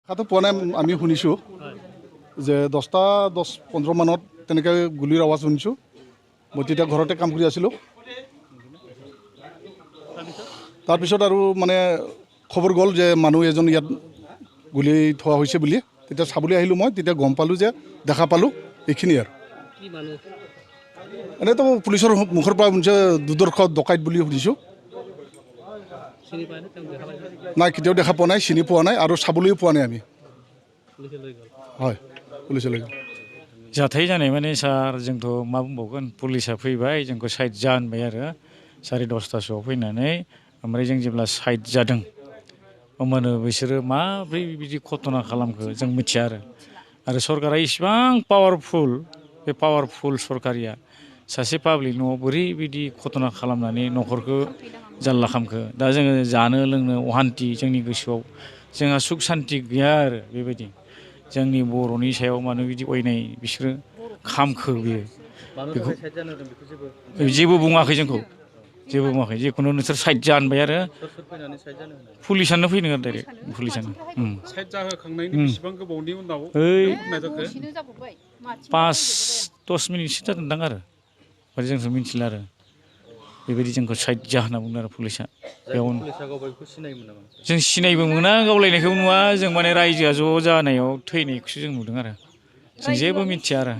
খাটো পোৱা নাই আমি শুনিছোঁ যে 10-15 মানত তেনেকৈ গুলিৰ আৱাজ শুনিছোঁ। মই তেতিয়া ঘৰতে কাম কৰি আছিলোঁ। তাৰপিছত আৰু মানে খবৰ গ'ল যে মানুহ এজন ইয়াত গুলি থোৱা হৈছে বুলি। তেতিয়া চাবলৈ আহিলোঁ মই, তেতিয়া গম পালোঁ যে দেখা পালোঁ এইখিনি আৰু এনেইতো পুলিচৰ মুখৰ পৰা শুনিছে দুৰ্ধৰ্ষ ডকাইত বুলি শুনিছোঁ। নাই, কেতিয়াও দেখা পোৱা নাই, চিনি পোৱা নাই আৰু চাবলৈও পোৱা নাই আমি। হয়, পুলিচে লৈ গ'ল। जाथाय जानाय माने सार जोंथ' मा बुंबावगोन, पुलिसा फैबाय जोंखौ साइड जा होनबाय आरो 10:30सोआव फैनानै ओमफ्राय जों जेब्ला साइड जादों होमबानो बिसोरो माब्रै बिदि घटना खालामखो जों मिथिया आरो सरकारा इसिबां पावारफुल, बे पावारफुल सरकारिया सासे पाब्लिक न'आव बोरै बिदि घटना खालामनानै न'खरखौ जाल्ला खालामखो। दा जोङो जानो लोंनो अहान्थि, जोंनि गोसोआव जोंहा सुख सान्ति गैया आरो बेबायदि। जोंनि बर'नि सायाव मानो बिदि अयनाय बिसोरो खामखो बियो बेखौ जेबो बुङाखै, जोंखौ जेबो बुङाखै। जिखुनु नोंसोर साइड जा होनबाय आरो पुलिसानो फैनो डाइरेक्ट पुलिसानो। साइड जाहोखांनायनि बेसेबां गोबावनि उनाव 5-10 मिनिटसो जादोंदां आरो ओमफ्राय जोंथ' मिथिला आरो बेबायदि जोंखौ साइड जा होनना बुंदों आरो पुलिसा। बेयावनो जों सिनायबो मोना, गावलायनायखौ नुवा जों, माने रायजोआ ज' जानायाव थैनायखौसो जों नुदों आरो जों जेबो मिथिया आरो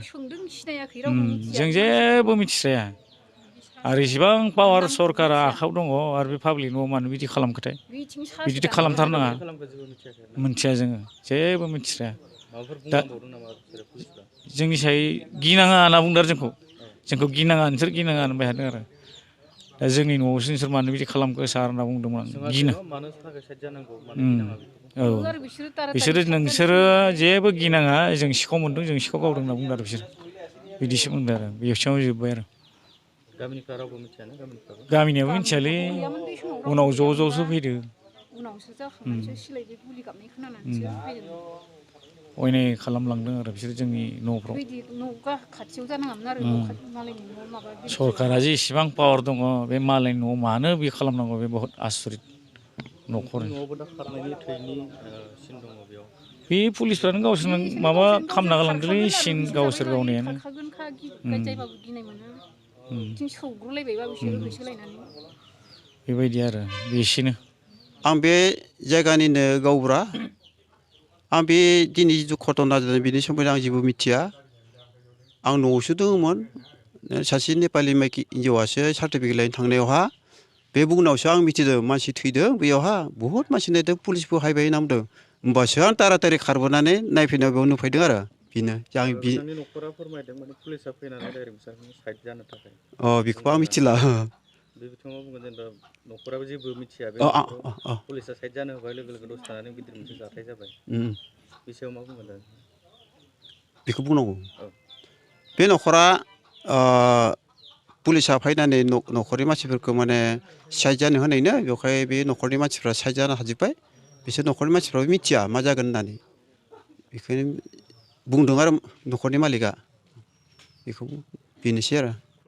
जों जेबो मिथिस्राया। आरो इसिबां पावार सरकारा आखायाव दङ आरो बे पाब्लिक न'आव मानो बिदि खालामखोथाय, बिदिथ' खालामथारनाङा। मिथिया, जोङो जेबो मिथिस्राया। दा जोंनि साय गिनाङा होनना बुंदों आरो जोंखौ गिनाङा, नोंसोर गिनाङा होनबाय थादों आरो दा जोंनि न'आवसो नोंसोर मानो बिदि खालामखो सार होनना बुंदोंमोन आं। गिनो औ, बिसोरो नोंसोरो जेबो गिनाङा, जों सिखाव मोनदों, जों सिखाव गावदों होनना बुंदों आरो बिसोर बिदिसो बुंदों आरो बेयावनो जोब्बाय आरो। गामिनियाबो मिथियालै, उनाव ज'-ज'सो फैदों। अयनाय खालामलांदों आरो बिसोर जोंनि न'फ्राव। सरकारा जे इसिबां पावार दङ, बे मालायनि न'आव मानो बे खालामनांगौ, बे बहुत आसरित न'खर। बे पुलिसफ्रानो गावसोरनो माबा खालामना गालांदोंलै, सिन गावसोर गावनायानो। बेबायदि आरो बेसेनो। आं बे जायगानिनो गावबुरा। आं बे दिनै जिथु घटना जादों बेनि सोमोन्दै आं जेबो मिथिया। आं न'आवसो दङमोन। सासे नेपालि माइकि हिन्जावासो सार्टिफिकेट लायनो थांनायावहा बे बुंनायावसो आं मिथिदों मानसि थैदों बेयावहा बुहुत मानसि नायदों, पुलिसबो हायबाय होनना बुंदों। होमबासो आं तारातारि खारबोनानै नायफैनायाव बेयाव नुफैदों आरो बेनो। बेखौबो आं मिथिला। बे बिथाङा बुंगोन जेनेबा न'खराबो जेबो मिथिया, बे पुलिसा साइड जानो होबाय लोगो लोगो दसे थानानै गिदिर मोनसे जाथाय जाबाय। बे सायाव मा बुंगोन दा? बेखौ बुंनांगौ। बे न'खरा पुलिसा फैनानै न'खरनि मानसिफोरखौ माने साइड जानो होनायनो, बेवहाय बे न'खरनि मानसिफ्रा साइड जानो हाजोब्बाय। बिसोर न'खरनि मानसिफ्राबो मिथिया मा जागोन होननानै, बेखायनो बुंदों आरो न'खरनि मालिकआ। बेखौ बेनोसै आरो।